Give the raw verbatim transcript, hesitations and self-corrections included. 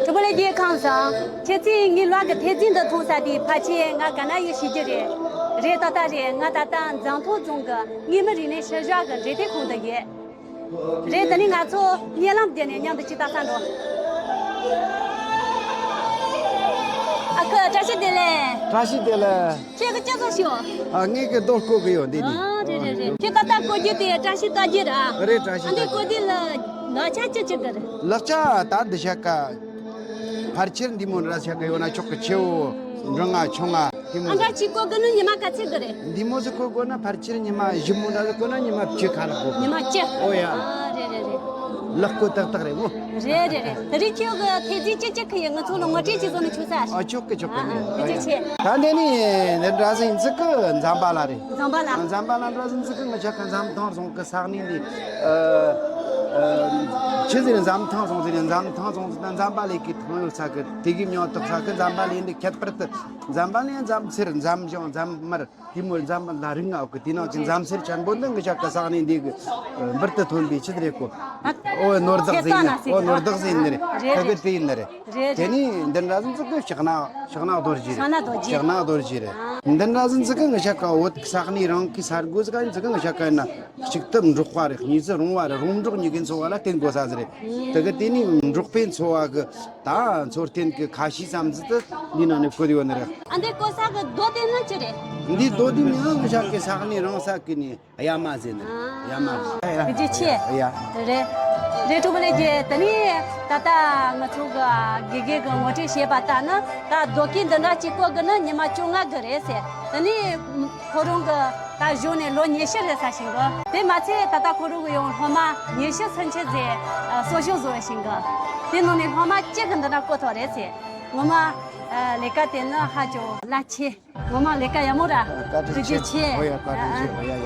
གྲོགས་པོ་ལགས་ཁམས་བཟང་། ཁྱེད་ཚོས་ངའི་ལག་གི་ཐེལ་ཙེ་འདི་མཐོང་ས་དེ་ཕལ་ཆེར་ང་ག་ན་ཡོད་ཤེས་ཀྱི་རེད། རེད་ད་ད་རེད། ང་ད་ལྟ་འཛམ་ཐང་རྫོང་གི་སྔོན་མ་རིག་གནས་ཤུལ་བཞག་གི་འབྲེལ་མཐུད་ཁང་དུ་ཡོད། རེད། ད་ནི་ང་ཚོ་བརྙན་ལམ་བརྒྱུད་ནས་མཉམ་དུ་ཅིག་ལྟ་ས་འགྲོ། ཨ་ཁུ་བཀྲ་ཤིས་བདེ་ལེགས། བཀྲ་ཤིས་བདེ་ལེགས། ཁྱེད་ཀྱི་ཅི་ཟིག་ཤོག་ཨ། ངས་ཀྱི་རྡོ་བརྐོ་གི་ཡོད་འདི་ནི། ཨ་རེད་རེད་རེད། ཁྱེད་ད་ལྟ་བརྐོ་རྒྱུ་དེ་བཀྲ་ཤིས་རྟགས་བརྒྱད་ར། རེད། བཀྲ་ཤིས་ཨ་འདི་རྟགས་བརྒྱད། བརྐོ་དུས་ལ་ལག་ཆ་ཅི་ཅི་གི་རེད། ལག་ཆ་ད་འདི་ཤ་ཀ་ཕལ་ཆེར་འདི་མོ་འདྲ་ཤ་ཀ་ཡོད་ན་ཆོག་གི། ཆེ་བོ་འབྲིང་ང་ཆུང་ང་འདི་མོ། ཨ་འདྲ་ཅིག་བརྐོ་གི་ནི་ཉི་མ་ག་ཚོད་གི་རེད། འདི་མོ་ཟིག་བརྐོ་དགོས་ན་ཕལ་ཆེར་ཉི་མ་བཞི་མོ་འདྲ་ཟིག་བརྐོ་ན་ཉི་མ་བཅུ་ཁ་ལ་བརྐོ་དགོས། ཉི་མ་བཅུ། ཨོ་ཡ། ཨ་རེད་རེད་རེད། ལག་བརྐོ་ཏག་ཏག་རེད་མོ། རེད་རེད་རེད། དེ་རིང་ཁྱོད་ཀྱི་ཐེལ་ཙེ་ཅི་ཅི་ཁི་ཡི་ང་ཚོ་ལ་ངོ་སྤྲོད་ཅིག་བཟོ་ན་ཆོག་ས། ཨ་ཆོག་གི་ཆོག་གི། ཨ་ནི་ཨ་ཐུགས་རྗེ་ཆེ། ད་འདི་ནི་འདི་འདྲ་ཟིག་ཡིན་ཟིག་གི་འཛམ་བྷ་ལ་རེད། འཛམ་བྷ་ལ། འཛམ་བྷ་ལ་འདྲ་ཟིག་ཡིན་ཟིག་གི། ང་ཆ་ག་འཛམ་ཐང་རྫོང་གི་ས་གནས་འདི། ཨ་ཨ་ཆི་ཟེར། འཛམ་ཐང་རྫོང་ཟེར། འཛམ་ཐང་རྫོང་ཟེར་ན་འཛམ་བྷ་ལ་གི་ཐང་ཡོད་ས་གི། དེ་གི་མྱིང་བཏགས་ས་གི་འཛམ་བྷ་ལ་ཡིན། འདི་ཁྱད་པར་དུ་འཛམ་བྷ་ལ་ཡང་འཛམ་སེར་འཛམ་ལྗང་འཛམ་དམར། དེ་མོ་འཛམ་བུ་གླིང་རིང་ང་འོག་གི། དེ་ནང་གི་འཛམ་སེར་ཆེན་པོ་འདི་ང་ཆ་ག་ས་གནས་འདི་གི་འབུར་དུ་ཐོན་པའི་ཆི་རེད་གོ། ཨོ་ནོར་བདག་ཟེར་ནི། ཨོ་ནོར་བདག་ཟེར་ནི་རེད། རེད་ད་གི་རེད། དེ་ཡིན་ནི་རེད། རེད་དེ་རེད། ནི་འདི་འདྲ་ཟིག་གི་ཕྱག་ན་ཕྱག་ན་རྡོ་རྗེ་རེད། ཕྱག་ན་རྡོ་རྗེ། ཕྱག་ན་རྡོ་རྗེ་རེད། འདི་འདྲ་ཟིག་གི་ང་ཆ་ག་བོད་ས་གནས་རང་གི་ས་སྒོ་ཟིག་ག་ཡིན་ཟིག་གི། ང་ཆ་ག་ཡིན་ན་གཅིག་ཏུ་འབྲོག་པ་རེད། གཉིས་སུ་རོང་བ་རེད། རོང་འབྲོག་གཉིས་ཀའི་འཚོ་བ་ལ་བརྟེན་དགོས་ས་ཟིག་རེད། དེ་གི་དེ་ནི་འབྲོག་པའི་འཚོ་བ་གི་ད་འཚོ་རྟེན་གྱི་ཁ་ཤས་ཙམ་ཟིག་ཏུ་འདི་ནང་ནས་བཀོད་ཡོད་ནི་རེད། ཨ་འདི་བཀོད་ས་གི་རྡོ་དེ་ནི་ཅི་རེད། འདི་རྡོ་འདི་མིང་ང་ཆ་གི་ས་གནས་རང་ས་གི་ནི་གཡའ་མ་ཟེར་ནི་རེད། གཡའ་མ། ཨ་ཡ། ཐུགས་རྗེ་ཆེ། ཨ་ཡ། རེད། རེད། གྲོགས་པོ་ལགས་ཀྱིས་དེ་ནི་ད་ལྟ་ང་ཚོ་གི་དགེ་རྒན་གྱིས་ངོ་སྤྲོད་བྱས་པ་ལྟར་ན། ད་རྡོ་སྐས་འདི་འདྲ་གཅིག་བཀོད་གི་ནི་ཉི་མ་བཅོ་ལྔ་གི་རེད་ཟེར། དེ་ནི་ཁོ་རང་གི་ད་གཞུང་ནས་ལོ་ཉི་ཤུ་རེད་ཟེར་ཞིང་གི། དེ་མ་ཚད་ད་ལྟ་ཁོ་རང་གི་ཡང་སློབ་མ་ཉི་ཤུ་ཚུན་ཆད་ཟེར་གསོ་སྐྱོང་བཟོ་བའི་ཞིང་གི། དེ་ནང་ནས་སློབ་མ་གཅིག་གི་འདི་འདྲ་བཀོད་ཐོག་རེད་ཟེར། ངོ་མ་ལས་ཀ་དེ་ནི་ཧ་ཅང་རླབས་ཆེ། ངོ་མ་ལས་ཀ་ཡག་མོ་ར། བཀའ་དྲིན་ཐུགས་རྗེ་ཆེ། ཆེ། ཨོ་ཡ། བཀའ་དྲིན་ཆེ། ཨོ་ཡ་ཡ།